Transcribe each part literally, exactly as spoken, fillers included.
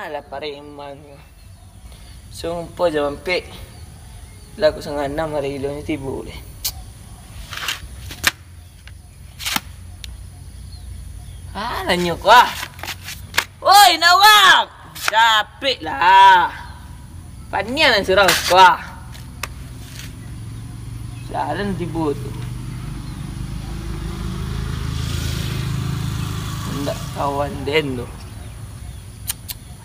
Alah, pareman ko. Sumpah, jam ampek. Lah, pukua satangah anam ari ilonyo tibo deh. Ah, nanyo ko ah. Oi, nak urang! Capek lah. Paniang nan surang ko ah. Jalan tibo tu. Ndak kawan den tu.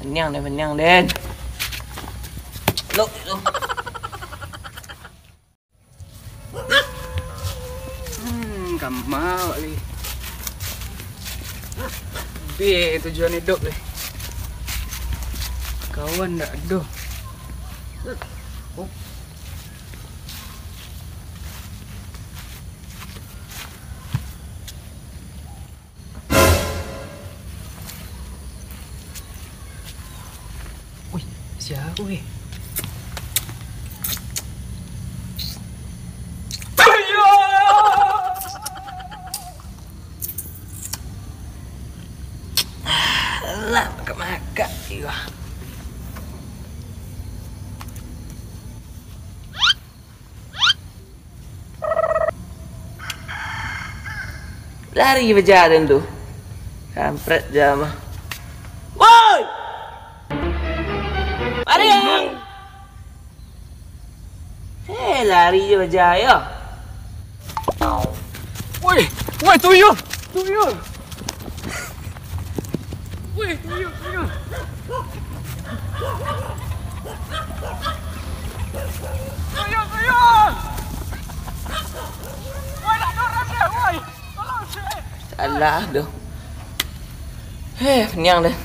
Paniang den, paniang den. Lok tu. Hmm, kama awak lai. Bia tujuan iduik lai. Kawan ndak ado. Wih, sia ko, wih? Alah, makak-makak, iyo. Lari bajalan tu. Kampret jama. Woi! Mari! Eh, lari je bajalan. Woi, woi, tuyul! Tuyul! Woi, tuyul, tuyul! Tuyul, tuyul! Woi, nak dorong dia, woi! Tolong, Syek! Salah tu. Heh, paniang deh.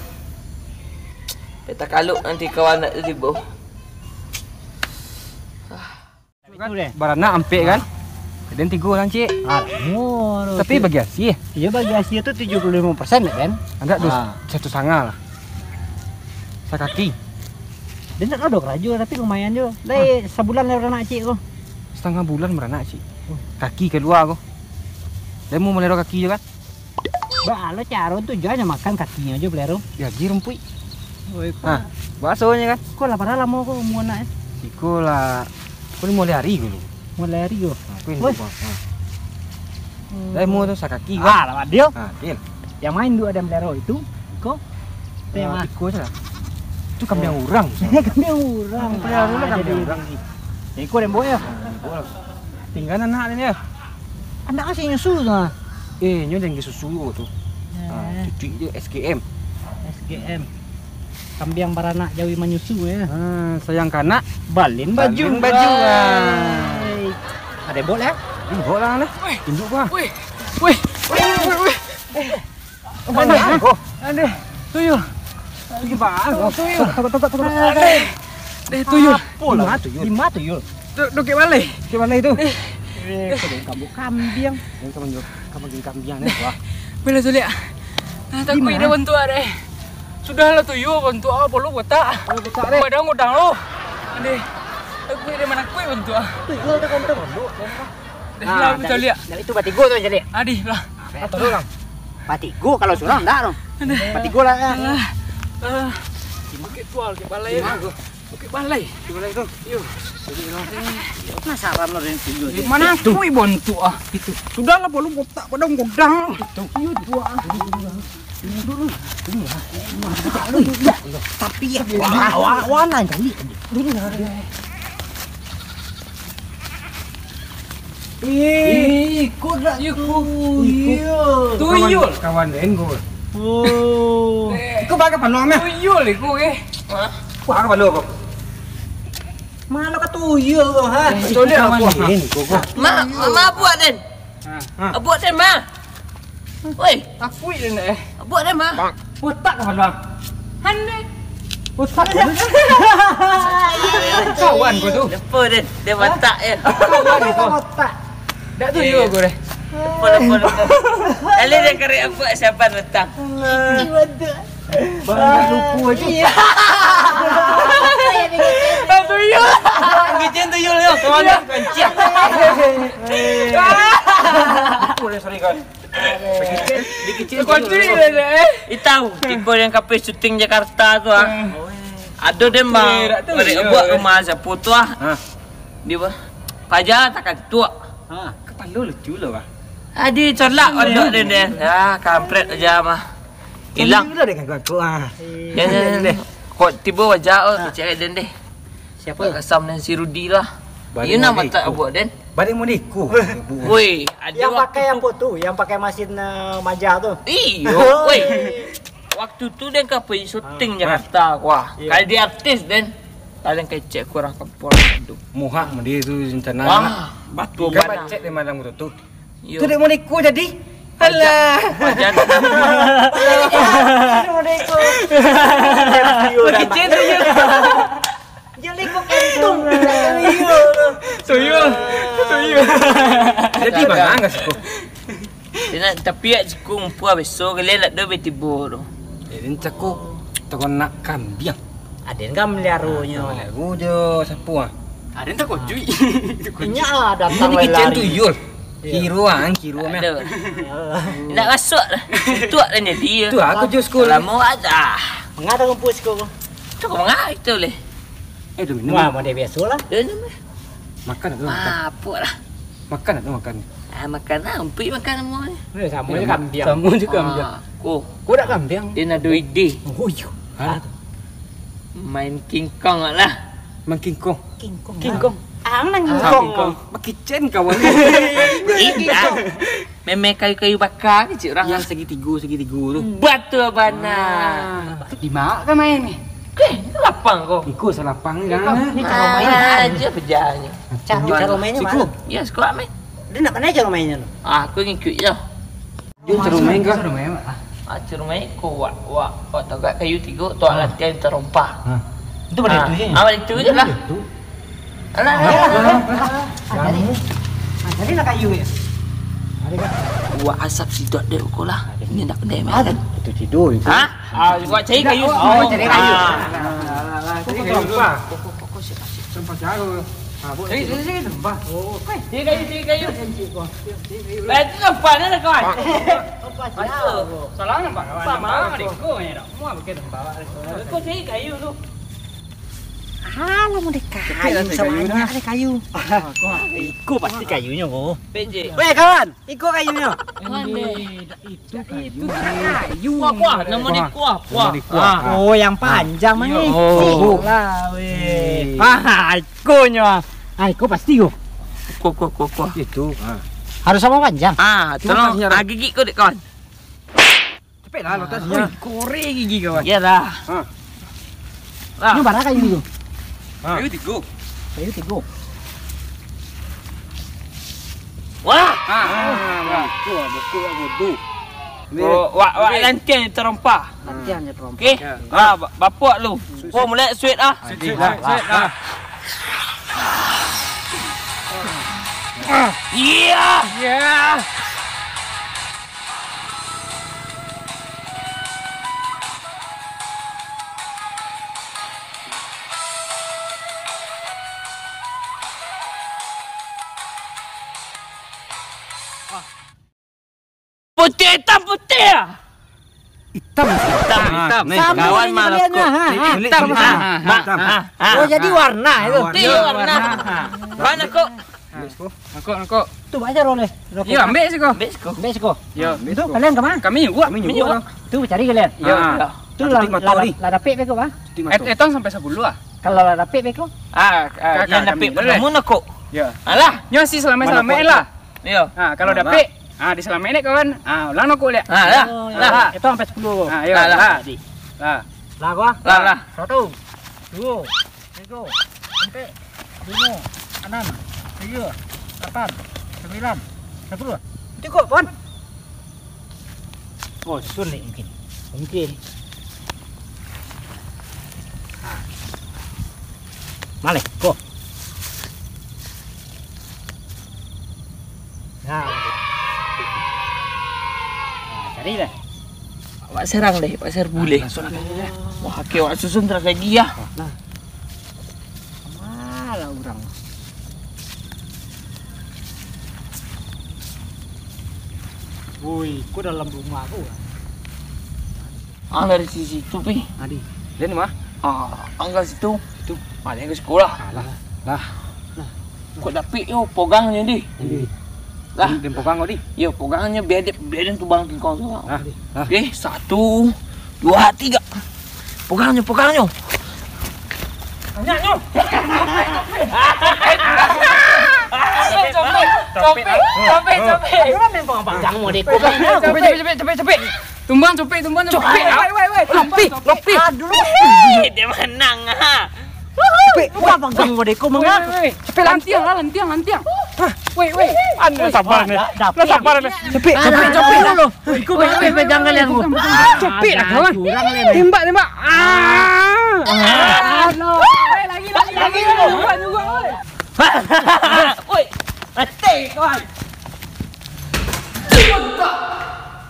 Peta kaluk nanti kawan nak tibo. Kan? Baranak ampek kan? Den tigo urang, Cik. Ah, lamo tu, Cik. Tapi bagi hasil. Iyo, bagi hasil tu tujuh puluh limo persen dek den. Ado tu, ah, satu sanga lah. Sakaki. Den ndak ado karajo, tapi lumayan jo. Lai sabulan lai baranak Cik ko. Satangah bulan baranak, Cik. Oh. Kaki kalua ko. Den mau maliharo kaki jo kan? Baa lo caro tu, jan makan kakinyo jo, Blero. Diagi rumpuik. Oi, ha, basonyo kan? Ko lah, padahal lamo ko umua anak, eh. Iko lah, ko limo baleh ari ko lu. Limo baleh ari ko? Ha, ko induak ko. Ha. Hmm. Dah umua tu sakaki ko. Ah, lah, Dio. Ha, Dio. Yang main duo dan Blero itu, iko. Ah, iko salah. Itu kambiang urang. Kambiang urang. Kambiang urang. Iko den buek yo. Ha, den buek lah. Tingga anak den yo. Anak masih nyusu tu, ah. Eh, nyo dengki susu tu. Eh. Ah, cucuk tu S G M. S G M. Kambiang baranak jawi manyusu, ya. Ah, sayang kanak, balin baju. Balin baju, ah. Hai. Ado bot lah. Hmm, bot lah, lah. Weh. Tunduk gua. Weh. Weh. Weh, weh, weh. Aduh, aduh, tuyul. Gimana? Tuyul. Tunggu, tunggu, tunggu. Aduh. Deh, tuyul. Apo lah? Di ma tuyul? Di ma tuyul? Dukek balai. Dukek balai tu. Eh, kau jangan kambuh kambiang. Jangan kambuh, kambuh kambiang ni, wah. Bila tu lihat. Ah, takuik dah bantuak deh. Sudah lah tuyul, bantuak apo lu botak? Botak deh. Badan godang lu. Deh. Takuik deh, manakuik bantuak. Tuyul dah kantong lu. Deh, lah, dari, caliak. Dari itu batigo tu caliak. Adih lah. Tolong. Batigo kalau surang ndak tu. Batigo lah ya. Alah. Ah. Bukik tual, bukik balai. Bukik balai. Bukik balai tu. Yo. Penasaran lo dengan tuyul. Di mana tu ibon tu ah? Itu. Sudahlah, belum kotak pada godang. Itu. Iyo tu ah. Dulu, dulu. Tapi ya, wah, wah, wah, lain kali. Dulu lah. Eh, iko dak tuyul. Tuyul. Kawan, kawan den ko. Oh. Iko baa kapalo mah? Tuyul iko, eh. Wah, kapalo ko. Malo ka tuyul ko, ha? Eh, iko kawan den ko. Ma, ma, ma buek den. Ha. Buek den, ma. Oi. Takuik den, eh. Buek den, ma. Botak kapalo. Han deh. Botak. Kawan ko tu. Lupo den, den botak yo. Kawan ko. Botak. Dak tu yo ko deh. Lupo, lupo, lupo. Lalu den karek apo siapa botak? Botak. Bang, lupo aja. Iyo. Ah, tuyul. Kicin tuyul yo, kawan kancik. Sorry, kawan. Dikecil, dikecil. Kau dulu. Ih, tahu, tiko yang kape syuting Jakarta tu, ah. Ado den, Bang. Eh, dak tahu. Buat rumah siapa tu, ah? Hah? Dia apa? Paja tak kantuk. Ha, kepala lucu lah, Bang. Adi colak ondok den, den. Ya, kampret aja mah. Hilang. Lah dengan aku, ah. Ya, ya, ya. Kok tiba wajah, oh, kecek den deh. Siapa? Kasam dan si Rudi lah. Balik. Iya, nama tak buat den? Balik mau diku. Woi, ada yang pakai apa tu? Yang pakai mesin, eh, maja tu? Iyo, woi. Waktu tu den ka pai syuting Jakarta, wah. Iya. Kalau di artis den, paling kecek kurang kempol tu. Muhak mah dia tu rencana. Wah, batu kan bana. Bacek di malam tu tu. Yo. Tu dek Moniko jadi. Alah. Wajar. Dek Moniko. Kecil tu je. Jadi kok kentung. Tuyul. Tuyul. Jadi bana nggak sih kok? Tapi ya jikung pua beso kalian nak do betibo tu. Jadi cako ternak kambiang. Aden kan meliaronyo. Meliaro jo sapu ah. Aden tak kojui. Inyak lah datang. Ini kecil tuyul. Kiro ah, kiro mah. Aduh. Nak masuk lah. Tuak kan jadi. Tu aku jus kul. Lama aja. Mengada rumput siko. Tu kau mengada itu leh. Eh, tu minum. Wah, model biasa lah. Dia minum lah. Makan atau makan? Mabuk lah. Makan atau makan? Ah, makan lah. Umpik makan semua ni. Eh, sama je kambiang. Sama je kambiang. Ah, ko. Ko dak kambiang. Dia nak ada ide. Oh, iyo. Hah? Main King Kong lah. Main King Kong. King Kong. King Kong. Ang nang King Kong. Bakicen kawan. Indah. Memang kayu-kayu bakar kecil orang. Yang segitigo, segitigo tu. Batul bana. Ah. Di mana kau main ni? Eh, itu lapang kau. Iko salapang ni kan. Ni cara main. Aja pejahannya. Cara, cara mainnya mana? Ya, sekolah main. Dia nak mana cara mainnya tu? Ah, aku ngikut je. Dia cara main kah? Cara main, ah. Ah, cara main ko wak, wak, wak tagak kayu tigo, tu latihan terompa. Ha. Itu pada itu je. Ah, pada itu je lah. Itu. Alah, alah, alah. Ah, jadi, ah, jadi nak kayu ya? Ada kan? Wak asap sidot dek ko lah. Ini nak pendek kan? Itu tidur itu. Ha? Ah, wak cari kayu. Oh, cari kayu. Ah. Alah, alah, alah. Cari kayu dulu. Terompa. Terompa jago. Ah, buat cari, cari, cari terompa. Oh. Cari kayu, cari kayu. Cari kayu. Eh, itu nampak dah, kawan. Salah nampak, kawan. Nampak, nampak, nampak. Kau ni dah. Mau pakai nampak. Kau cari kayu tu. Alah, mau dikayu sama banyak deh kayu. Iko pasti kayunyo, ko. P J. Weh, kawan, iko kayunyo. Itu kayu. Kuah, kuah, nama dia kuah, kuah. Nama dia kuah. Ah. Oh, yang panjang mah ni. Oh. Sik lah, weh. Ah, ikonyo. Ah, iko pasti ko. Kuah, kuah, kuah, kuah. Itu, ah. Harus sama panjang. Ah, tolong, ah, gigit ko dek kawan. Cepek lah, lotas. Wih, korek gigi kawan. Iyalah. Ha. Lah. Ini bara kayu tu? Ha. Kayu tigo. Kayu tigo. Wah. Ha. Ha. Wah. Buku, buku, buku. Wak, wak lantian je terompa. Lantian je terompa. Okey. Ya. Ha, ba-, bapak lu. Oh, mulai sweet ah. Sweet, sweet, sweet, sweet, ah. Iya. Iya. Putih hitam putih ah. Hitam. Hitam, hitam. Nah, kawan mah kalian rokok. Ha, ha. Hitam, ha, ha, ha, ha. Oh, jadi warna itu. Warna. Iya, warna. Warna. Mana kok? Nangkok, nangkok. Tu banyak rokok. Iya, ambil siko. Ambil siko. Ambil siko. Iya. Itu kalian ke mana? Kami juga. Kami juga. Tu cari kalian. Iya. Ah. Tu lah, lah, lah dapik beko, bah? Eh, eh, tong sampai sepuluh ah. Kalau lah dapik beko? Ah, ah, yang dapik pertama nangkok. Iya. Alah, nyo si selamat-selamat lah. Iya. Ah, kalau dapik, ah, diselamat ni kawan. Ah, ulang nangkok lihat. Ah, lah. Lah. Itu sampai sepuluh. Ah, iya. Lah, lah. Lah. Lah, gua. Lah, lah. Satu. Dua. Tigo, ampek, limo, anam, tujuah, lapan, sambilan, sapuluah. Cukup, Pon? Oh, sulit mungkin. Mungkin. Ha. Maleh, ko. Nah, nah, cari lah. Awak serang deh, awak serbu deh. Langsung aja. Wah, oke, awak susun terus lagi ya. Nah. Malah urang. Woi, ko dalam rumah ko. Ah, dari sisi tu, Pi. Adi. Dari mana? Ah, angka situ. Itu. Ah, dari sekolah. Alah, lah. Kok dapik yo, pogang nyo, Di. Adi. Lah. Den pogang ko, Di. Yo, pogang nyo, biar den, biar den tubang kingkong tu. Lah, lah. Okey, satu, dua, tiga. Pogang nyo, pogang nyo. Banyak nyo. Copik, copik, copik, copik. Ayo lah main panggang model ko. Copik, copik, copik, copik. Tumbang copik, tumbang copik. Copik, wai, wai, wai. Lopi, lopi. Aduh. Eh, dia menang ah. Copik, wah, panggang model ko manga. Wai, wai, wai. Copik, lantiang lah, lantiang, lantiang. Hah? Wai, wai. Anu, sabar ni. Lah, sabar ni. Copik, copik, copik dulu. Iko baik-baik pegang kalian, Bu. Copik lah, kawan. Tembak, tembak. Ah. Aduh. Lagi, lagi, lagi. Bukan juga, oi. Oi, mati, kawan.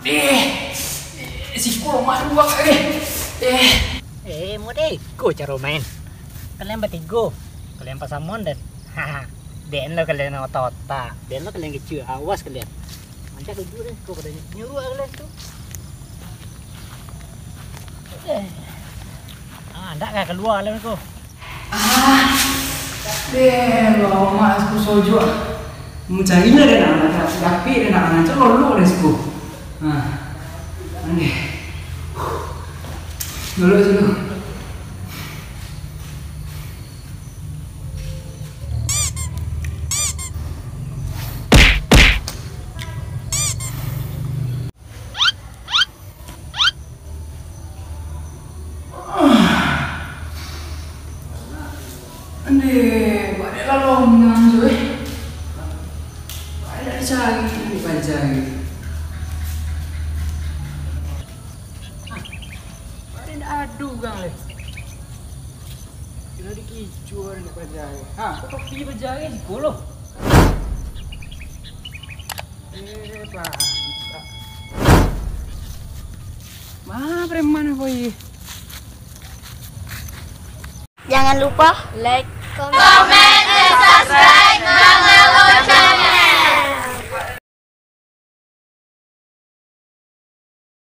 Eh, si Sepuluh mah dua, eh. Eh. Eh, model ko caro main. Kalian batigo. Kalian pasamon dan, den lo kalian otak-otak. Den lo kalian kecil, awas kalian. Mancak duduk deh, kok pada nyuruh kalian tu. Eh. Ah, ndak ka kalua kalian ko. Ah, deh, lo mak aku sojok. Mencari lah dia nak, nak, tapi dia nak, nak, cak lolok deh, siko. Ah, aneh. Lolok dulu. Andeh, baliak lah lo manganjo, eh. Baliak dicari, baliak dicari. Baliak ndak ado urang, eh. Kena dikicuah, ndak bajari. Ha, kok topi bajari, siko lo. Eh, bangsat. Ma preman ko, ih? Jangan lupa like, comment, and subscribe Bang